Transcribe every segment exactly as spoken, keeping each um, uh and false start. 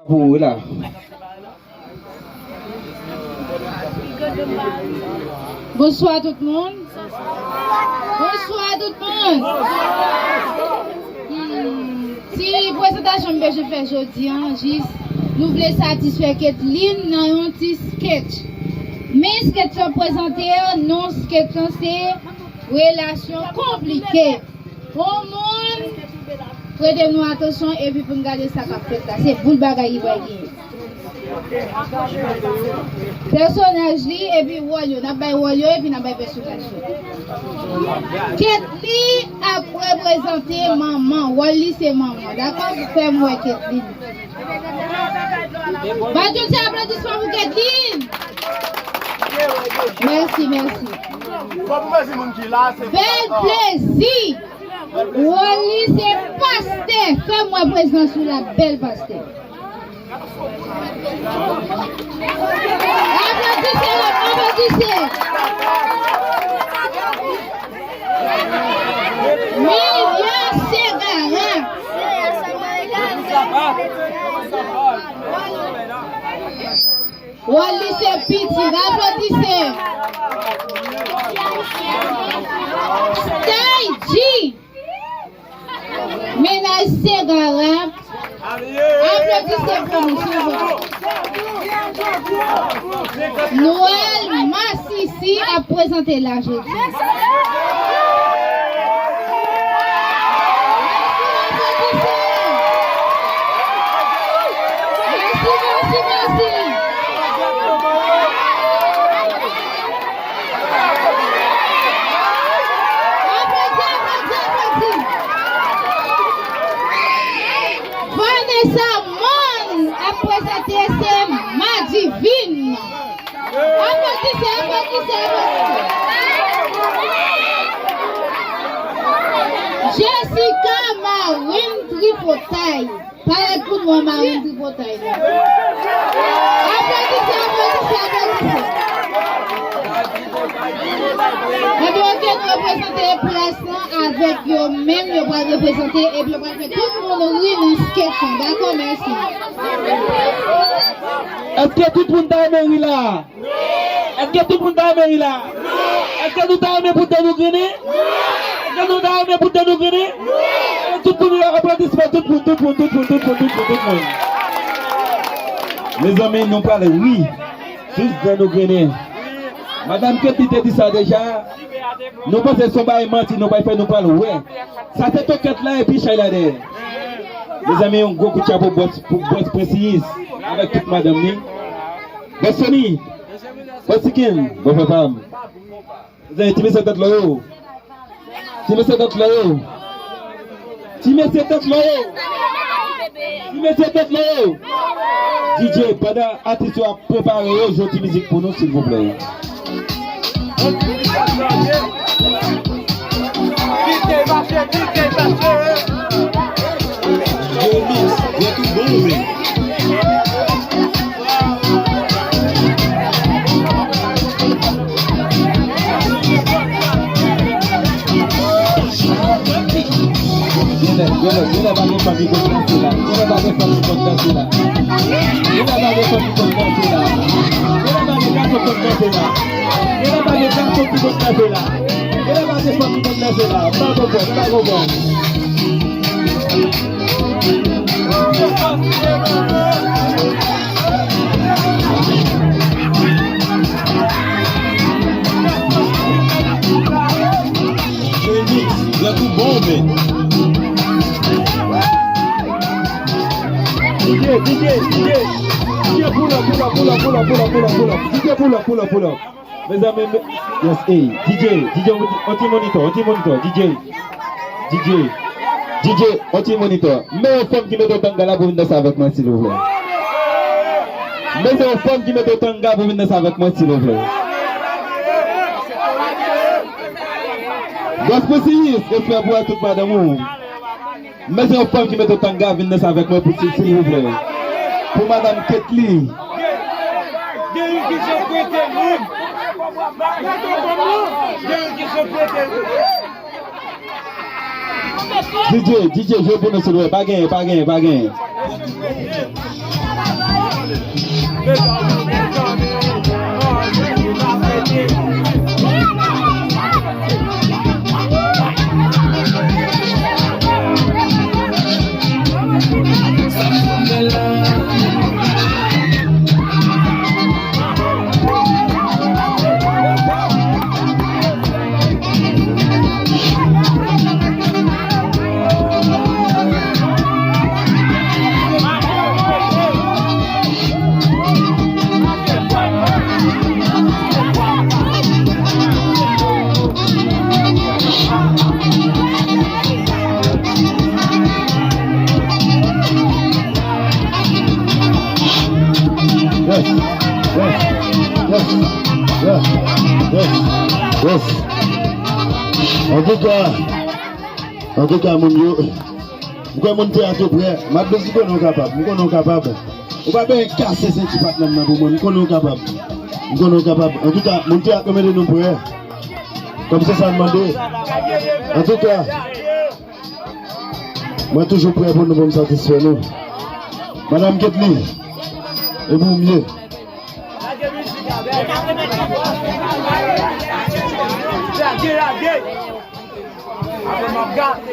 Pou ou la. Bonswa tout moun. Bonswa tout moun. Hmm, ti prezantasyon m bezwen fè jodi a, jis nou vle satisfè Ketline nan yon ti sketch. Men sketch yo prezante, non sketch lan se Relasyon Konplike. Yon moun, prete nou atansyon epi pou n gade sa k ap fèt la. Se boul bagay ki pral genyen. Pèsonaj li epi wòl yo. N ap bay wòl yo epi n ap bay pèsonaj yo. Ketly ap reprezante manman. Wòl li se manman. Dakò? Fè m wè Ketly. Bat yon ti aplodisman pou Ketly. Mèsi, mèsi. Bèl plezi. Wòl li se pastè. Fè m wè prezans ou la, bèl pastè. Aplodise, aplodise. Milye Segara. Wòl li se pitit, aplodise. Stay G. Mennaj Segara. Aplodise pou nou, silvouplè. Noël Massissi ap prezante la jodi. Mèsi, mèsi, mèsi. Aplodi, aplodi, aplodi. Vanessa Mon ap prezante se Madivine. Aplodise, aplodise, aplodise. Jessica Marine Tripotay. Parèt pou nou an, Marine Tripotay la. Aplodise, aplodise, aplodise. Ebyen, oke, nou reprezante plas lan avèk yo menm, yo pral reprezante, epi yo pral fè tout moun ri nan sketch lan. Dakò, mèsi. Èske tout moun ta renmen ri la? Èske tout moun ta renmen ri la? Èske nou ta renmen pou dè nou grennen? Èske nou ta renmen pou dè nou grennen? Tout moun, aplodisman, tout moun, tout moun, tout moun, tout moun, tout moun, tout moun. Mezanmi, nou pral ri jis dè nou grennen. Madanm Ketly te di sa deja. Nou panse se yon bagay manti, nou pral fè, nou pral wè. Sa se tokèt la epi chay la dèyè. Mezanmi, yon gwo kout chapo bòs, pou bòs Prince Ease avèk tout madanm li. Bòs Sony, bòs Tiken, bòs papa m. Mezanmi, ti mesye tèt lò yo. Ti mesye tèt lò yo. Ti mesye tèt lò yo. Ti mesye tèt lò yo. D J, pandan atis yo ap prepare yo, jwe ti mizik pou nou, silvouplè. Remix, Retou Bon, men. Genlè, genlè, genlè pa gen fanm ki konn danse la. Genlè pa gen fanm ki konn danse la. Genlè pa gen fanm ki konn danse la. Genlè pa gen gason ki konn danse la. Genlè pa gen gason ki konn danse la. Genlè pa gen fanm ki konn danse la. M pa konprann, m pa konprann. Remix, Retou Bon, men. D J, D J, D J. D J, pull up, pull up, pull up. D J, pull up, pull up, pull up. Mezanmi, me-, yes, hey, D J, D J, on ti monitò, on ti monitò, D J, D J, D J, on ti monitò. Men yon fanm ki mete yon tanga la pou vin danse avèk mwen, silvouplè. Men yon fanm ki mete yon tanga pou vin danse avèk mwen, silvouplè. Bòs Prince Ease, respè pou tout madanm ou. Men se yon fanm ki mete tanga vin danse avèk mwen pou ti, silvouplè. Pou madanm Ketly. Gen youn ki se prete moun. Gen youn ki se prete moun. D J, D J, jwe pou nou, silvouplè. Pa genyen, pa genyen, pa genyen. Yes, yes, yes, yes, yes, yes. Antouka, antouka, moun yo, m kwè moun teyat yo prè. Madbez, m konnen w kapab, m konnen w kapab. Ou pa bezwen kase senti patnè m nan pou mwen, m konnen w kapab. M konnen w kapab. Antouka, moun teyat yo mete nou prè. Kòm se sa n mande. Antouka, mwen toujou prè pou nou, pou m satisfè nou. Madanm Ketly, e pou w m ye. Lage, lage. Apre m ap gate.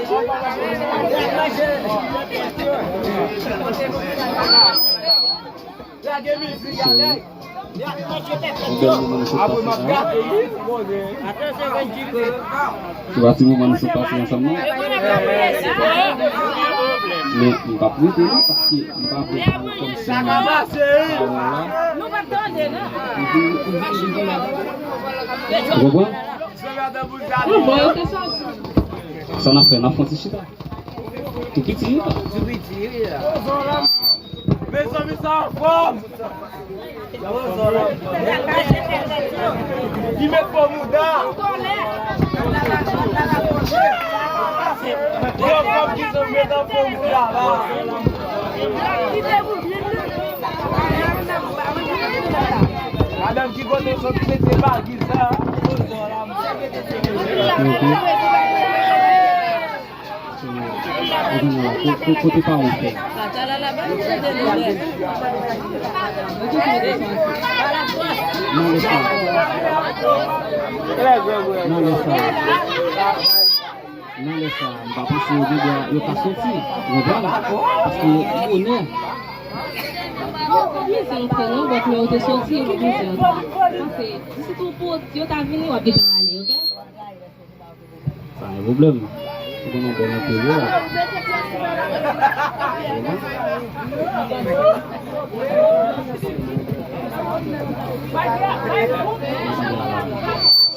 Lage mizik la, lage. Yon bèl moman nou sot pase la. Se pa ti moman nou sot pase ansanm non. Men m p ap rete non, paske m pa vle pale kòmsi pawòl la. Ou konprann? Sa n ap fè, n ap fè yon ti chita. Tou piti wi. Tou piti wi. Mezanmi, sa anfòm. Ki met fò mouda. Yo, fòm ki sot met an fò mouda la. Madanm, ki kote w sot mete bagi sa? Kote pa ou fè? Nan lè sa. Nan lè sa. Nan lè sa, m pa panse yo gen dwa, yo ka soti. Ou konprann? Paske m konnen. Yo pa bezwen antre non, bòt men yo te soti, yo pa bezwen antre. Paske, si tou pou yo ta vini, w ap gentan ale, oke? Sa yon pwoblèm. Ou konnen bèl enteryè.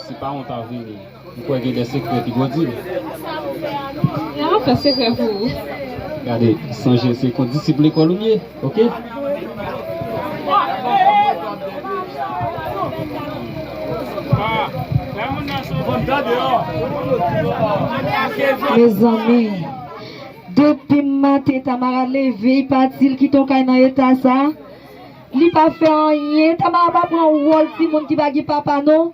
Si pawon ta vini, m kwè gen de sekrè ki pwodui. Yon afè sekrè pou ou. Gade, sonje se kondisip lekòl ou ye. Ok? Mezanmi, depi maten Tamara leve, li pati, li kite yon kay nan eta sa. Li pa fè anyen. Tamara pa pran wòl timoun ki pa gen papa, non.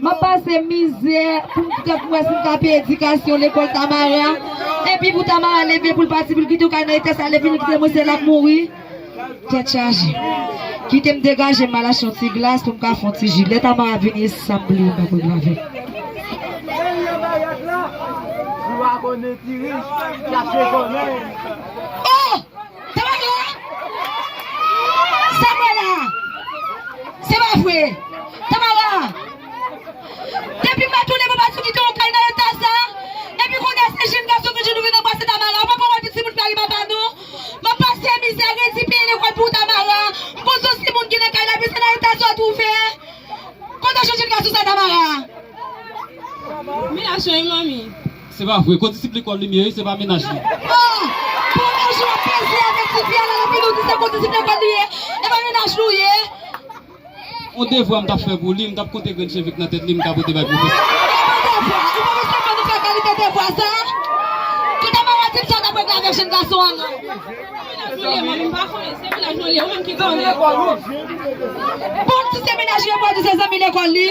M ap pase mizè pou m t ap wè si m ka peye edikasyon lekòl Tamara. Epi pou Tamara leve pou l pati, pou l kite yon kay nan eta sa, lè vini kite mwen, se l ap mouri. Tèt chaje. Kite m degaje m al achte yon ti glas pou m ka fè yon ti ji. Lè Tamara vini, e sanble m ap regle avè l. Pou abòne ti rich, chache konnen. Oh! Tamara! Sa m wè la? Se pa vre! Tamara! Depi m pa tounen, papa sou kite yon kay nan eta sa. Epi kounye a se jenn gason ki di nou vin anbrase Tamara. Ou pa konprann pitit moun pa gen papa non. M ap pase mizè, redi peye lekòl pou Tamara. M poze yon timoun ki nan kay la, men se nan eta sa w twouve. Kote w jwenn jenn gason sa, Tamara? Mennaj mwen, manmi. Se pa vre, kondisip lekòl li ye, se pa mennaj li. Oh! Premye jou w ap peze avèk tifi a la, epi nou di se kondisip lekòl li ye, e pa mennaj nou ye. On devwa m t ap fè pou li, m t ap konte grenn cheve k nan tèt li, m t ap pote bay pwofesè. Ou pa konn sa fè nou fè kalite devwa sa? Tout Tamara di m sa w t ap regle avèk jenn gason an, non? Mennaj mwen li ye, manmi, m pa konnen. Se mennaj mwen li ye, ou menm ki konnen. Bon, si se mennaj li, ou pa di se zanmi lekòl li.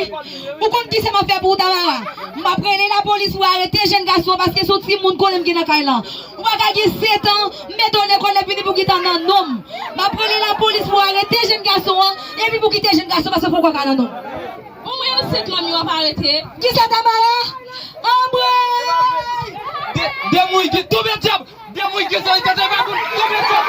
Ou konn kisa m ap fè pou ou, Tamara? M M ap rele lapolis pou arete jèn gason an, paske se yon timoun konnen m gen nan kay lan. Ou pa ka gen sèt an, m mete w lekòl, epi li pou gentan nan non m. M ap rele lapolis pou arete jèn gason an, epi pou kite jèn gason, paske poko ka nan non m. Ou mwen ansent manmi w ap arete. Kisa Tamara? Anmwey! De, de moun ki tonbe dyab! De moun ki sòti tèt anba moun, tonbe dyab!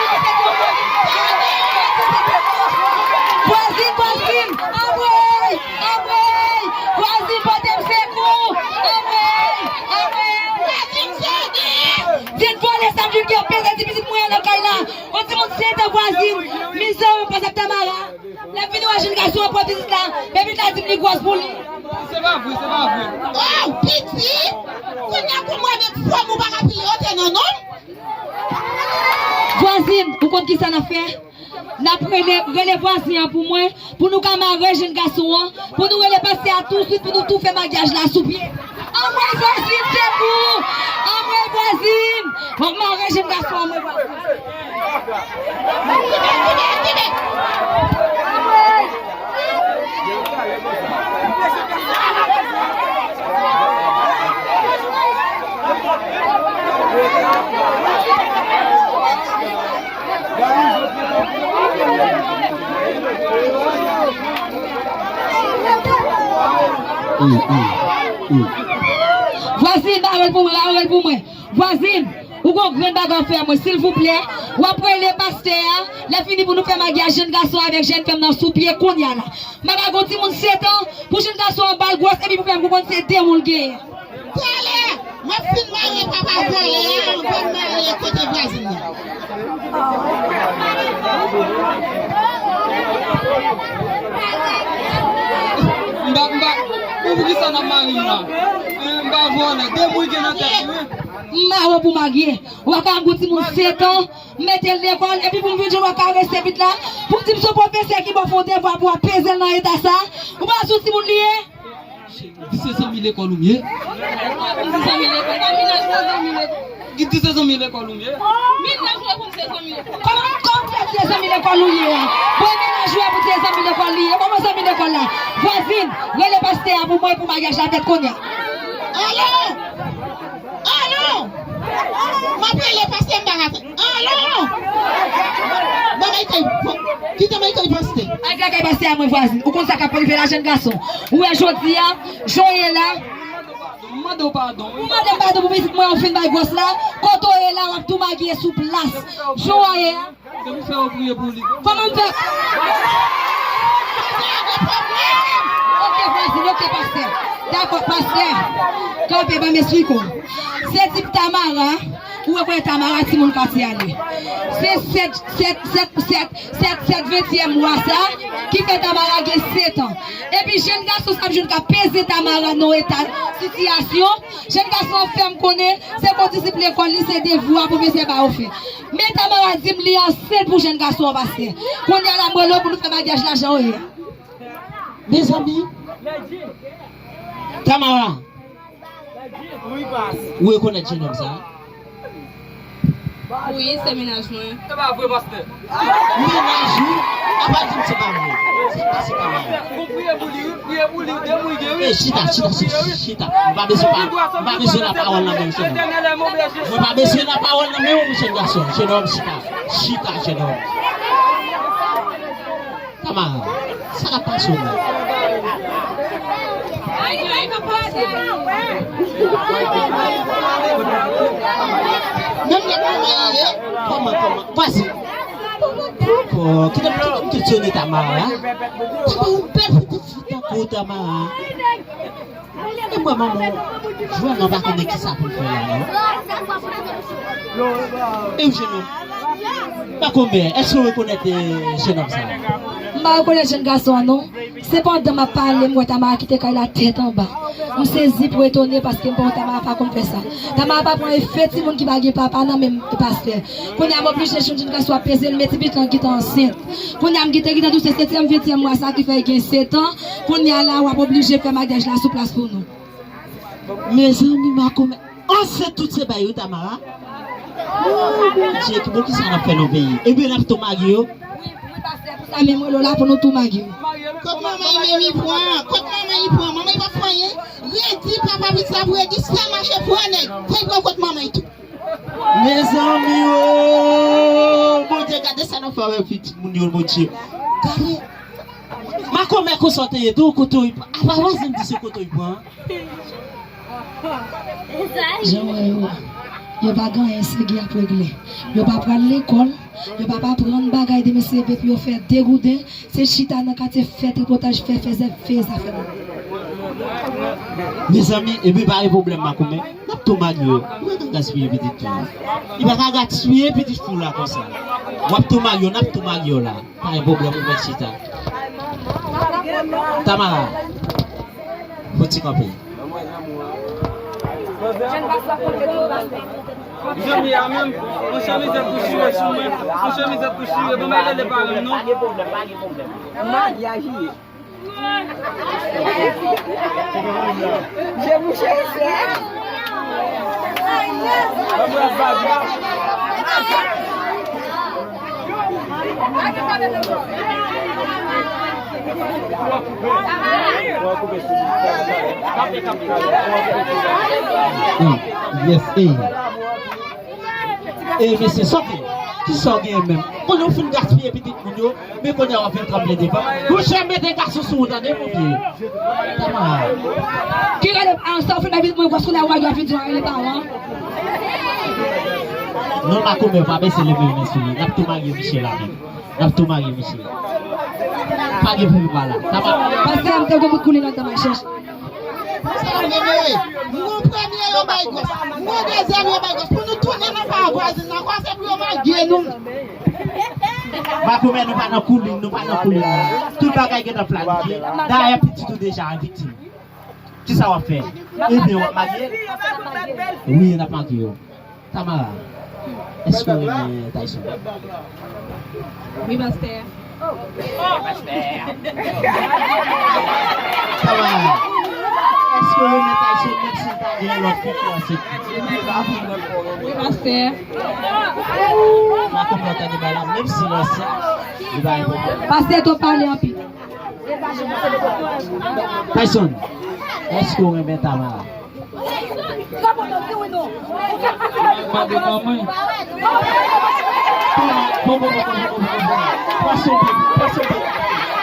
Vwazin, vwazin! Anmwey! Anmwey! Vwazin, pote m sekou! Anmwey! Anmwey! Vwazin, sòti! Vin vòlè sa m vin gen peze ti pitit mwen an nan kay la! Yon timoun sèt an vwazin! Mizè, pase ap Tamara! Lè m vin wè jèn gason an pran pitit la, men pitit la di m li gwòs pou li. Se pa vre, se pa vre. Oh, pitit! Kounye a pou mwen menm fòm ou pa ka pile yo te nan non m. Vwazin, ou konn kisa n ap fè? N ap rele, rele vwazin an pou mwen, pou nou ka mare jèn gason an, pou nou rele pastè a touswit, pou nou tou fè maryaj la sou pye. Anmwey vwazin, sekou! Anmwey vwazin! W ap mare jèn gason anmwey vwazin. Vwazin, mare l pou mwen, mare l pou mwen. Vwazin, ou gon grenn bagay w ap fè a mwen, silvouplè. W ap rele pastè a, lè fini pou nou fè maryaj jèn gason avèk jèn fèm nan sou pye kounye a la. M ap ba gon timoun sèt an, pou jèn gason an ba l gwòs, epi pou fè m konprann se de moun l genyen. Talè, m ap fin mare papa vòlè a, m ap fin mare kote vwazin nan. M pa, m pa, pou, poukisa n ap mare m la? Eh, m pa vòlè, de moun gen nan tèt li, wi. M mare w pou marye. W ap ka gon timoun sèt an, m mete l lekòl, epi pou m vin jwenn w ap karese pitit la, pou w di m se yon pwofesè ki ba w fon devwa pou w ap peze l nan eta sa. Ou pa wè se yon timoun li ye? Di se zanmi lekòl ou m ye. Di zanmi lekòl, pa menaj se zanmi lekòl. Di se zanmi lekòl ou m ye. Menaj mwen pou m se zanmi lekòl. Kòman, kòman w fè di se zanmi lekòl ou ye a? Bon, menaj mwen pou di se zanmi lekòl li ye. Kòman zanmi lekòl la? Vwazin, rele pastè a pou mwen pou maryaj la fèt kounye a. Alo! Alo! M ap rele pastè m pa ka fè. Alo! Ban m al kay, kite m al kay pastè. Al kay pastè a mwen vwazin. Ou konn sa k ap rive la jèn gason. Ou wè jodi a, jan w ye la. M mande w padon, wi. Ou mande m padon pou pitit mwen ou fin bay gwòs la. Kote w ye la, w ap tou magye sou plas. Jan w ye a. Se pou fè yo priye pou li. Kòman m fè? Ok, vwazin, ok, pastè. Dakò, pastè. Kanpe, ban m esplike w. Se tip Tamara, ou rekonèt Tamara, timoun katye a li. Se sèt, sèt, sèt, sèt, sèt, sèt ventyèm mwa sa, ki fè Tamara gen sèt an. Epi jèn gason sa m jwenn k ap peze Tamara nan yon eta sitiyasyon. Jèn gason an fè m konnen, se kondisip lekòl li, se devwa pwofesè ba yo fè. Men Tamara di m li ansent pou jèn gason an, pastè. Kounye a la m rele w pou nou fè maryaj la jan w ye a. Mezanmi. Tamara. Ou rekonèt jennonm sa? Wi, se mennaj mwen. Se pa vre, pastè. Mennaj ou? Apa di m se pa vre. Se pa, se pa vre. Ou priye pou li, wi. Priye pou li, de moun gen, wi. Eh, chita, chita, chita, chita. M pa bezwen pa, m pa bezwen la pawòl nan men w, jennonm. Mwen pa bezwen la pawòl nan men w, jèn gason. Jennonm, chita. Chita, jennonm. Tamara, sa k ap pase w menm? Menm lè kòman ye? Kòman, kòman? Pase. Poko, kite m, kite m kesyone Tamara. Tamara, ou bèl pou pitit tankou w, Tamara. E mwen, manman, vrèman pa konnen kisa pou l fè la, non. E w, jennonm? Makomè, èske w rekonèt, eh, jennonm sa a? M pa rekonèt jèn gason an, non. Sepandan, m ap pale, m wè Tamara kite kay la tèt anba. M sezi pou etone paske m pa wè Tamara pa konn fè sa. Tamara pa pran efe timoun ki pa gen papa nan men pastè. Kounye a, m oblije jwenn jèn gason ap peze l, men ti pitit lan gentan ansent. Kounye a, m gentan, gentan di w se setyèm, ventyèm mwa sa ki fè l gen sèt an. Kounye a la, w ap oblije fè maryaj la sou plas pou nou. Mezanmi, makomè ansent tout se bay wi, Tamara. Oh, Bondye, ki bon, kisa n ap fè nan peyi? Ebyen, n ap tou marye yo. Wi, wi, pastè, Sa menm rele w la pou nou tou magi. Kot manman y menm y pran? Kot manman y pran? Manman y pa fè anyen. Redi papa pitit la pou redi sèl mache pran nèg. Fè y pran kot manman y tou. Mezanmi o! Bondye, gade sa n ap fè avèk pitit moun yo, Bondye. Gade. Makomè konsa w te ye tou, kote w apa vwazen di se kote w pran. Jan w wè yo a, yo pa gen anyen serye y ap regle. Yo pa pral lekòl, yo p ap aprann bagay de mesye epi yo fè degouden, se chita nan katye fè tripotaj, fè fèzè, fè zafè moun. Mezanmi, epi pa gen pwoblèm makomè, n ap tou marye yo. Ou pa ka gaspiye pitit fi w. Li pa ka gaspiye pitit fi w la konsa. W ap tou marye yo, n ap tou marye yo la. Pa gen pwoblèm, ou mèt chita. Tamara, fò ti kanpe. Jèn pas la konn de tout bagay. Janm ye a menm, yon chemizèt pou chire sou mwen, yon chemizèt pou chire, bon, men rele paran m non. Maryaj li ye. Je bouche sè. Mm, yes, eh. Eh, mesye, sa w gen? Kisa w genyen menm? Konnen w fin gaspiye pitit moun yo, men kounye a w ap vin tranble devan. Monchè, mete gason sou ou, tande, mon pye. Tamara. Ki rele, ah, sa w fin bay pitit mwen gwòs, kounye a w ap vin di w rele paran. Non, makomè, pa bese le men sou li. N ap tou marye misye la menm. N ap tou marye misye. Pa gen pwoblèm la. Tamara. Pastè, m te gon bout koulè nan tan m al chèche. Sa nou demere. Mwen premye yo bay gwòs. Mwen dezyèm yo bay gwòs. Pou nou tounen nan pa vwazin nan. Kwa se pou yo marye nou. Makomè, nou pa nan koulin, nou pa nan koulin la. Tout bagay gentan planifye. Dayè pitit ou deja an viktim. Kisa w ap fè? Ebyen, w ap marye? Wi, n ap marye yo. Tamara, èske w renmen Tayson? Wi, pastè. Tamara, èske w renmen Tayson menm si l ta gen lòt fi ki ansent? Wi, pastè. Makomè, tande bagay la, menm si l ansent, li pa gen pwoblèm. Pastè, twòp pale anpil. Tayson, èske w renmen Tamara? Mande manman. Bon, bon, bon. Pase byen, pase byen.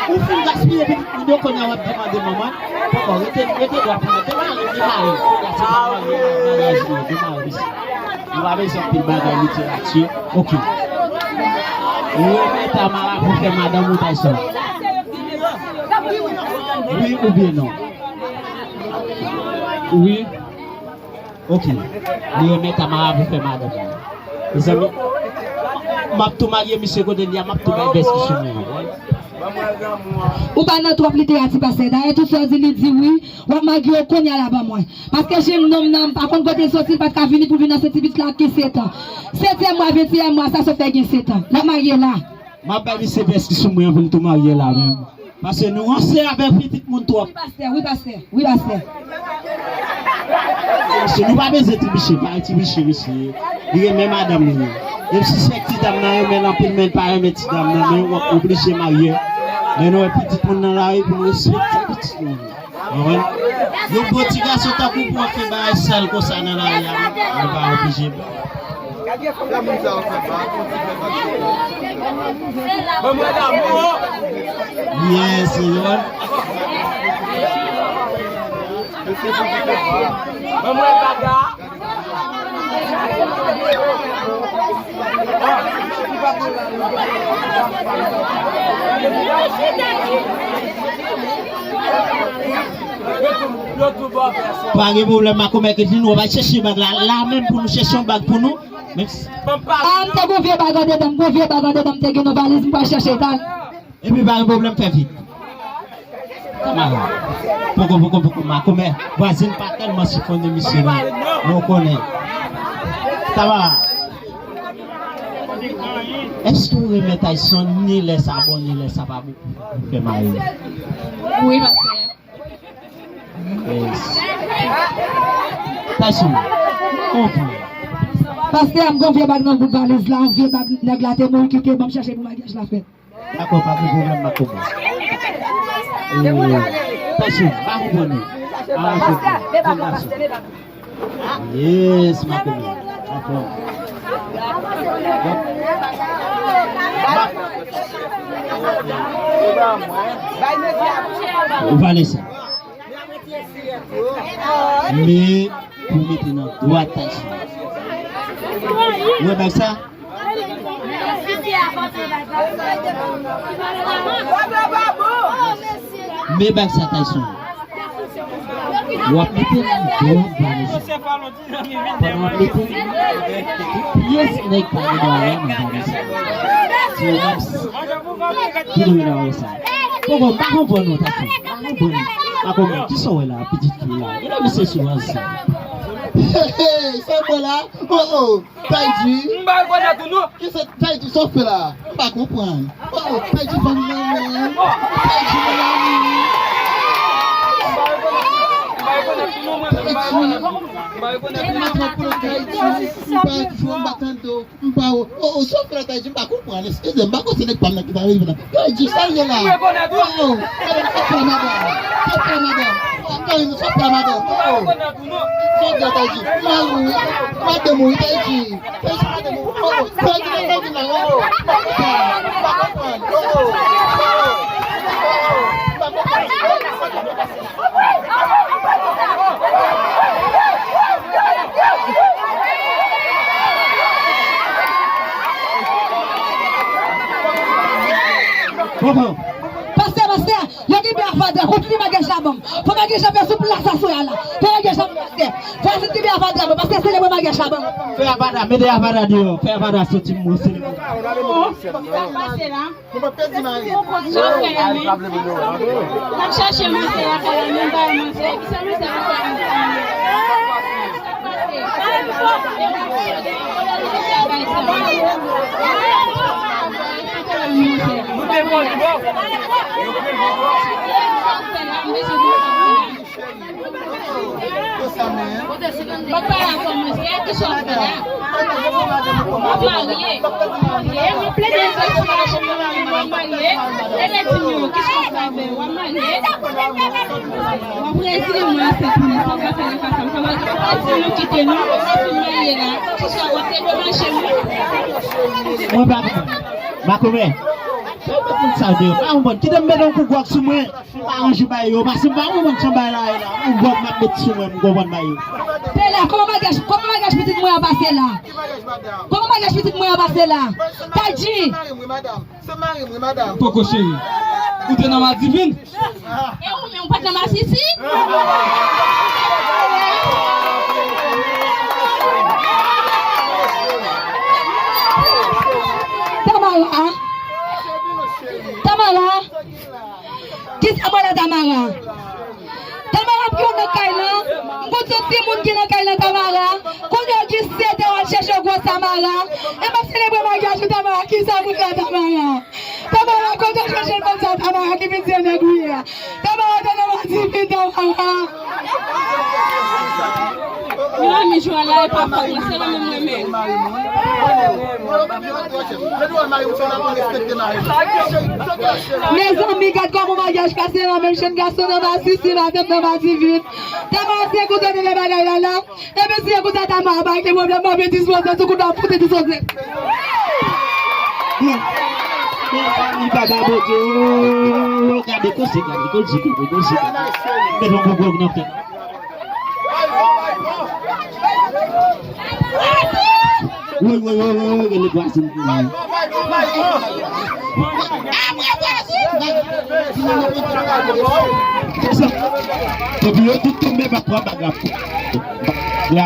Ou fin gaspiye pitit moun yo, kounye a w ap demande manman. Poko, rete, rete dwat ou. Demare, demare. Demare, demare. Nou pa bezwen anpil bagay literati. Ok. Ou renmen Tamara pou fè madanm ou, Tayson? Wi oubyen non? Wi. Ok. Li renmen Tamara pou fè madanm li. Mezanmi, m ap tou marye misye kote li a, m ap tou bay bèski sou mwen. Ou pa nan twòp literati, pastè. Dayè, tout sa w di, li di wi. W ap marye yo kounye a la ban mwen. Paske jennonm nan, m pa konn kote l soti, l pa t ka vini pou l vin nan senti pitit la ki setan. Setyèm mwa, ventyèm mwa, sa sot fè gen setan. L ap marye la. M ap bay misye bèski sou mwen an pou l tou marye la menm. Paske nou ranse avèk pitit moun twòp. Wi, pastè, wi, pastè, wi, pastè. Mesye, nou pa bezwen tribiche, pa tribiche, mesye. Li renmen madanm li. Menm si se ti dam nan renmen l anpil, men l pa renmen ti dam nan, men w ap oblije marye. Lè nou wè pitit moun nan lari, pou nou respekte pitit moun. Konprann? Yon bon ti gason tankou pou w ap fè bagay sal konsa nan lari a, nou pa oblije. Ban mwen damou. Yes, Lord. Ban mwen baga. Pa gen pwoblèm, makomè Kedlin, w ap al chèche bag la, la menm pou nou chèche yon bag pou nou. Menm si Ah, m te gon vye bag andedan m, gon vye bag andedan m te gen nan valiz, m pral chèche l, tan. Epi pa gen pwoblèm, fè vit. Tamara. Poko, poko, poko, makomè. Vwazin pa tèlman chifonnen misye non. Nou konnen. Tamara. Èske w renmen Tayson ni lè sa bon, ni lè sa pa bon pou fè mari? Wi, pastè. Yes. Tayson, konprann. Pastè, m gon vye bag nan bout valiz la, yon vye bag nèg la te mouri kite, ban m chèche pou maryaj la fèt. Dakò, pa gen pwoblèm, Makomè. Ee, pèsonn, pa konprann nou. Ah, se bon. Jèn gason. Yes, Makomè. Anfòm. Ou pa lese. Men pou mete nan dwat Tyson. Ou wè bag sa? Men bag sa, Tyson. W ap mete l nan dwat Vanessa. Pandan w ap mete l, pyès nèg pa gen dwa wè nan Vanessa. Se yo menm ki dwe nan wè sa. Poko, m pa konprann non, Tyson. M pa konprann non. Pa konprann. Kisa w wè la, pitit fi la? Gade misye sou ansanm. Hey, hey, sa w wè la? Oh, oh. Taïdi. M pa rekonèt ou non. Kisa Taïdi sa w fè la? M pa konprann. Oh, Taïdi fanm nan men. Taïdi mon ami. M pa rekonèt ou non, mwen menm, m pa rekonèt ou. M pa rekonèt ou non. Taïdi, m pa jwe, m pa tande w. M pa, oh, oh, sa w fè la Taïdi, m pa konprann. Eskize m, m pa konn se nèg pa m nan ki ta rive la. Taïdi, sa l ye la? M rekonèt ou. Oh, oh, sa w fè madanm? Sa w fè madanm? Sa w fè madanm? Oh, oh. Sa w fè Taïdi? Mari w, madanm ou, Taïdi. Pastè, pastè, yo kenbe avadra, kontinye bagay sa ban m. Fò bagay sa fè sou plas aswè a la. Fò bagay sa ban m, pastè. Fò se kenbe avadra ban m, pastè, selebre bagay sa ban m. Fè avadra, mete avadra deyò. Fè avadra soti, mo selebre. Sa k pase la? Sa w fè la menm? N ap chache manje lakay la, nou pa wè manje. Sa manje lakay la? Sa w fè la, manje? Mwen pa la kòmanse, kisa w fè la? Mwen marye. Mwen plede fè sa, mwen marye. Lè nèg di m yo, kisa w fè avè l? W ap marye? W ap rezile mwen ansent mwen, sa w ka fè nan ka sa? M ka marye. Ou pa di nou kite nou, ou pa fin marye la. Kisa w ap te demanche mwen? Mwen pa konprann. Makomè. Fè w met moun sa deyò. Pa konprann. Kite m mete yon kou gwòg sou mwen. M pa ranje bay yo, paske m pa konprann jan bay la ye la. Yon gwòg m ap met sou mwen, m konprann bay yo. Pela, kòman maryaj, kòman maryaj pitit mwen an pase la? Kòman maryaj pitit mwen an pase la? Taïdi! Se mari m, wi, madanm. Poko cheri. Ou te nan madivin? E ou menm, ou pa t nan masisi? Tamara? Tamara? Kisa mwen la Tamara? Tamara ap yon nan kay lan. M konn se timoun ki nan kay lan Tamara. Kounye a gen sèt an w al chèche gwo Tamara. E m ap selebre maryaj ou Tamara. Kisa mwen la Tamara? Tamara kote w chèche l konsa Tamara ki vin se nèg ou ye a. Tamara te nan madifi Tamara. Yo, ami jwa la, e pa fòt mwen, se li menm mwen menm. Mezanmi, gad kòman maryaj pase la, menm jèn gason nan masisi, madanm nan madivin. Tèlman se konsa de bagay la la. Epi si e konsa Tamara pa gen pwoblèm, mwen vle dispoze sou kout la, foute dispoze. Bon. Mezanmi, papa Bondye, oh, gade koze, gade koze, gade koze. Met yon gwo gwòg nan tèt. Woy, woy, woy, woy, woy, rele vwazin pou mwen. Epi yo tout tonbe pa twa baga. Lè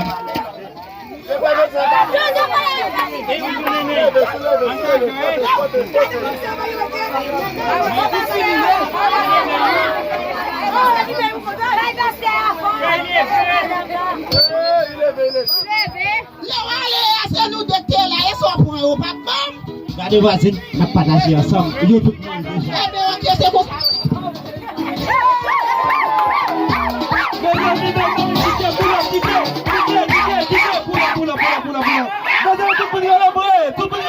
w ale a, se nou de k te la, e sa w pran yo p ap ban m. Gade vwazin, n ap pataje ansanm. Yo tout moun deja. Ebyen, oke, se konsa. Mezanmi, mezanmi, kite, pull up, kite, kite, kite, kite, pull up, pull up, pull up, pull up, pull up. Mezanmi, tout moun rele mwen, tout moun